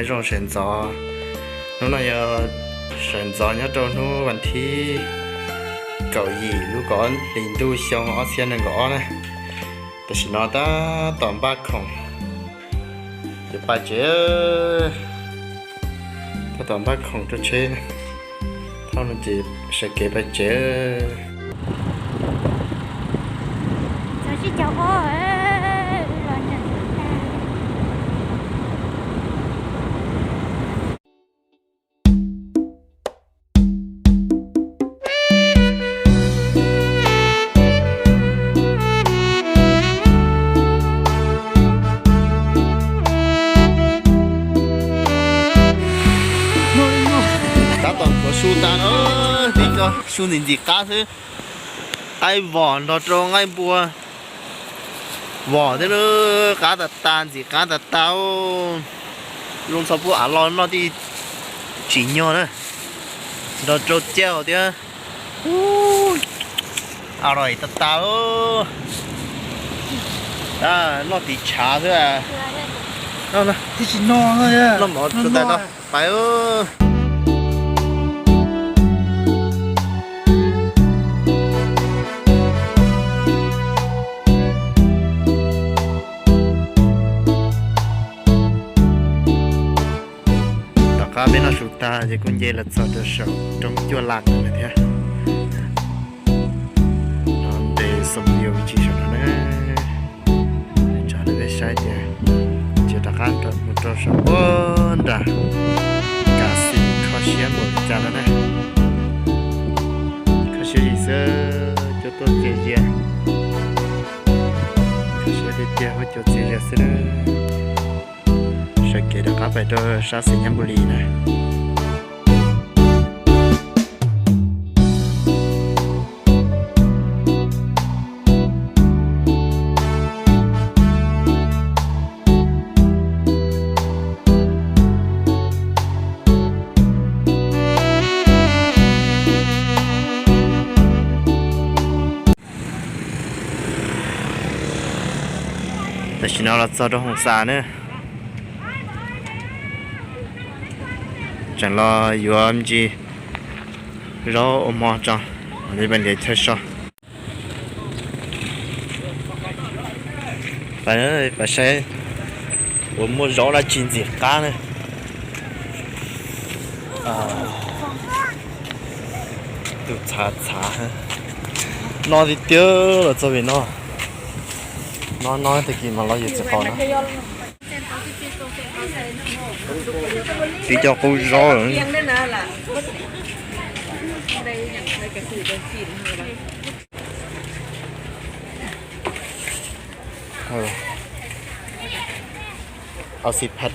Zoo sawv ntxov, hnub no yog sawv ntxov nyob rau hnub vas thib kaum yim lub kaum ob hlis ntuj xyoo ob txhiab nees nkaum ob na. Tam sim no tab tom npaj khoom, yuav pais tsev, tab tom npaj khoom rau tsheb, thauj no ces sawv kev pais tsev. Tab tom tuav su tas na, tib co su ntxim ntxim qab xwb. Qaib vom nrog rau nqaij npua vom thiab na, qab tas tas, ntxim qab tas tas. Zoo txhob pub av los noj tib tsim nyog na, nrog rau cauj thiab. Ua, a, tas tas, noj tiv tshav xwb. Tib si no, noj mov tas tas, pais. Tom qab peb noj su tas ces kuj nce los txog rau saum roob Cuaj Las no thiab. No nres xoo view me ntsis saum no na. Tso rau peb saib tias, ces rov qab mus rau saum ub nram Kas Xis kho siab npaum li cas no na. Kho siab zim xwb, cua tuaj txias zias. Kho siab tiag tiag, huab cua txias zias xwb na. Sawv kev rov qab pais rau sab Xais Nyab Npus Lis na. Tam sim no los txog rau Hoos Xas na. Tseem los yuav me ntsis zaub ua hmo tso, li pais ntiav chaw so. Pais saib puas muaj zaub dab tsi ntxim qab na. Tus txhav txhav, no tiag tiag los txog vim no. No no tag kis mas los yuav txiv qaub na. Tib co qub zaub lawm. Au xi phaj.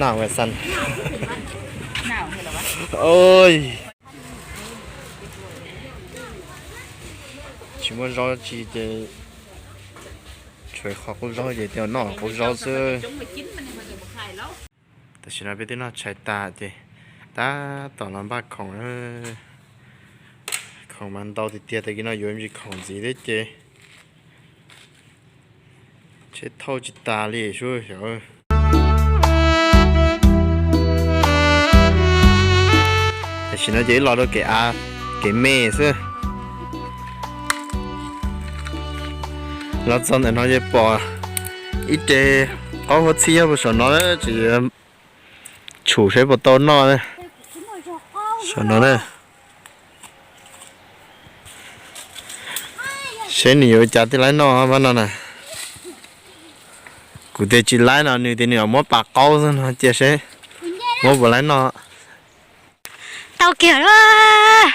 Naj ua xan. Tsis muaj zaub tsi ces tshuav qhov qub zaub ces coj noj qub zaub xwb. Tam sim no peb twb noj tshais tas ces tab tom los npaj khoom. Khoom mas ntau tiag tiag, tag kis no yuav me ntsis khoom ntxiv thiab ces tsheb thauj tsis tas li sub xyov. Tam sim no ces wb los rau kev av, kev me xwb. Los txog ntawm no ces pom ib re qaub huab txhib nyob puag saum no, tseem yuav tshum seb puas tau noj na. Saum no na. Seb nws yuav ua cas thiaj laib noj pab no na. Kuv tias tsis laib no nws tias nws muab pas qaub xwb no, cia seb muab puas laib noj. Tau kiag lawm.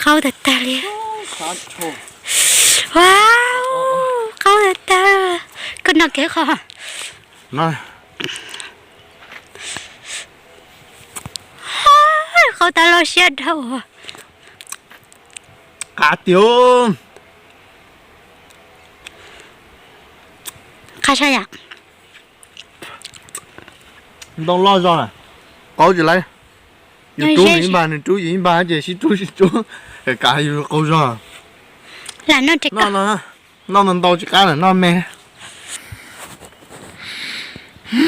Qaub tag tag li. Ua, qaub tag tag. Koj noj kiag qhov. Qaub tag loj siab dhau. Qab tiag. Qab saib yom. Ntoo loj zog na, qaub tsis laib. Yus rub nws ib npag, nws rub yus ib npag ces sib rub sib rub, kav yus qaug zog. Lam noj, noj ntau tsis qab na, noj me. Tsis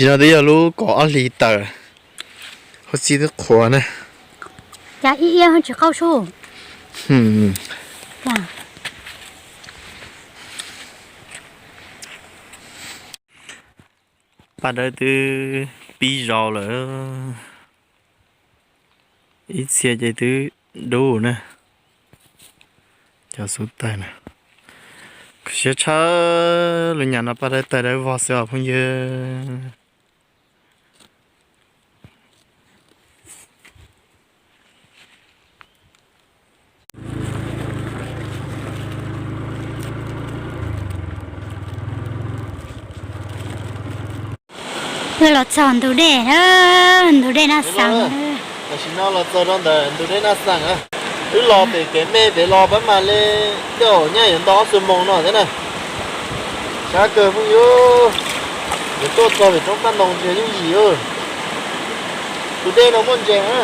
no twb yog lub kaum ob hlis tawm, huab txib twb qhuav na. Cas ib iab tsis qaub sub. Paj dawb twb pib zau lawm. Ib txhia ces twb dub na. Cov xub tawg na. Kho siab tshaj, lub nyam no paj dawb tawg dawb vog xwb os phooj ywg. Wb los txog ntug dej, ntug dej Naj Xees. Tam sim no los txog rau ntawm ntug dej Naj Xees. Wb los pem kev me pem los pab mas li tej zaum nyaj yuav nto ob xuab moos no thiab na. Sab kawg phooj ywg, yuav tuaj txog pem roob Paj Ntoo tsis yog yooj yim. Tus dej no muaj ntses na,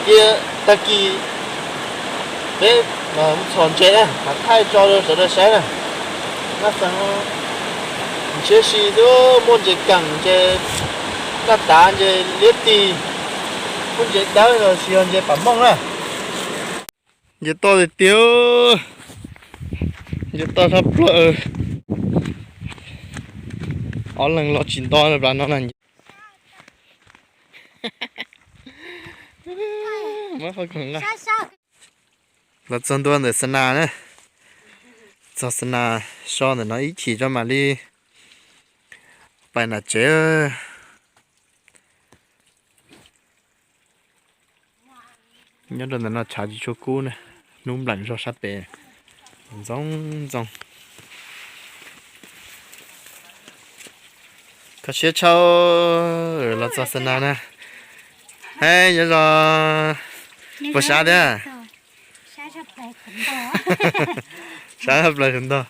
cia tag kis peb txhom ntses na, mam thaij tso rau sawv daws saib na. Naj Xees ntshiab si xwb, muaj ntses keem, ntses naj tav, ntses liab tig, muaj ntses dawb los sis yog ntses pam mooj na. Ntses toj tiag tiag, ntses toj sab plaws. Ob leeg los tsis nto plab no na. Los txog ntua ntawm Xa Nas na, txog Xa Nas so ntawm no ib chim tso mam li pais nram tsev. Nyob rau ntawm no tshav tsis tshua kub na, hnub nplam zog sab pem ntxoov ntxoo. Kho siab tshaj, los txog Xa Nas na. Hais nyob zoo, puas sab thiab? Sab plaws ntog.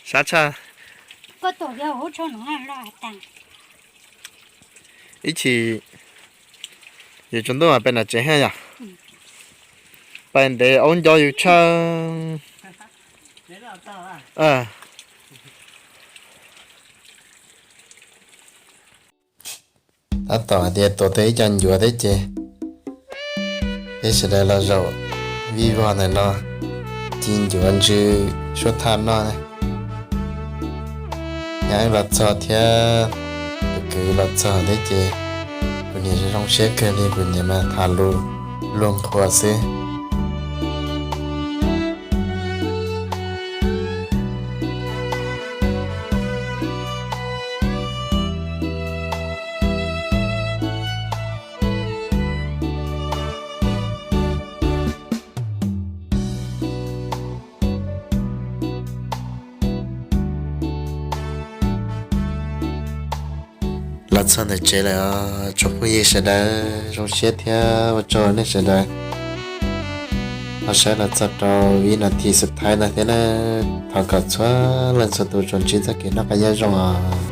Sab tshaj. Ib chim yuav tsaus ntuj mas peb nram tsev thiab yom. Pais ntev aub nco yus tshaj. Tab tom hais tias tuav tau ib co ncuav thiab ces peb sawv daws los zaum vij vog ntawm no, ci ncuav ntsw suab thaj noj na. Nyab los txog thiab, tus kwv los txog thiab ces kuv niam zoo siab kawg li, kuv niam mas tham lus luag nqhuas xwb. Los txog ntawm tsev lawm, tsoom phooj ywg sawv daws, zoo siab thiab ua tsaug nej sawv daws ho saib los txog rau ib nas this xub thawj no thiab na. Thov kom txhua leej txhua tus tsuas ntsib txoj kev noj qab nyob zoo os.